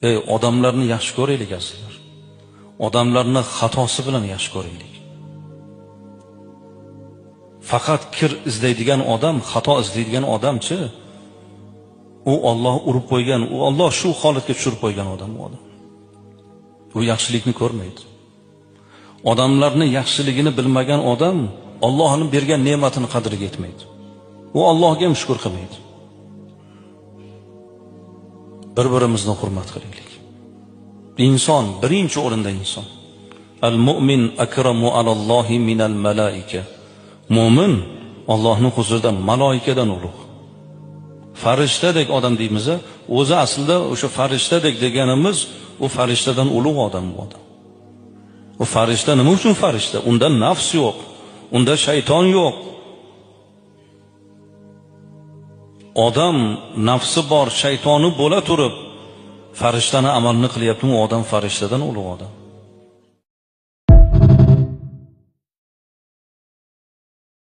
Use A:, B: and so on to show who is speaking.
A: Ey, odamlarni yaxshi ko'raylik azizlar. Odamlarni xatosi bilan yaxshi ko'raylik. Faqat kir izlaydigan odam, xato izlaydigan odamchi, u Alloh urib qo'ygan, u Alloh shu holatga tushirib qo'ygan odam u odam. U yaxshilikni ko'rmaydi. Odamlarni yaxshiligini bilmagan odam Allohning bergan ne'matini qadriga yetmaydi. U Allohga ham shukr qilmaydi. Bir-birimizni hurmat qilaylik. Inson birinchi o'rinda inson. Al-mu'min akramu alallohi minal malaika. Mo'min Allohning huzurida maloikadan ulug'. Farishtadek odam deymiz, o'zi aslida o'sha farishtadek deganimiz u farishtadan ulug' odam bu odam. U farishta nima uchun farishta? Unda nafs yo'q, unda shayton yo'q. Odam nafsi bor, shaytoni bo'la turib farishtani amalini qilyapti, u odam farishtadan ulug' odam.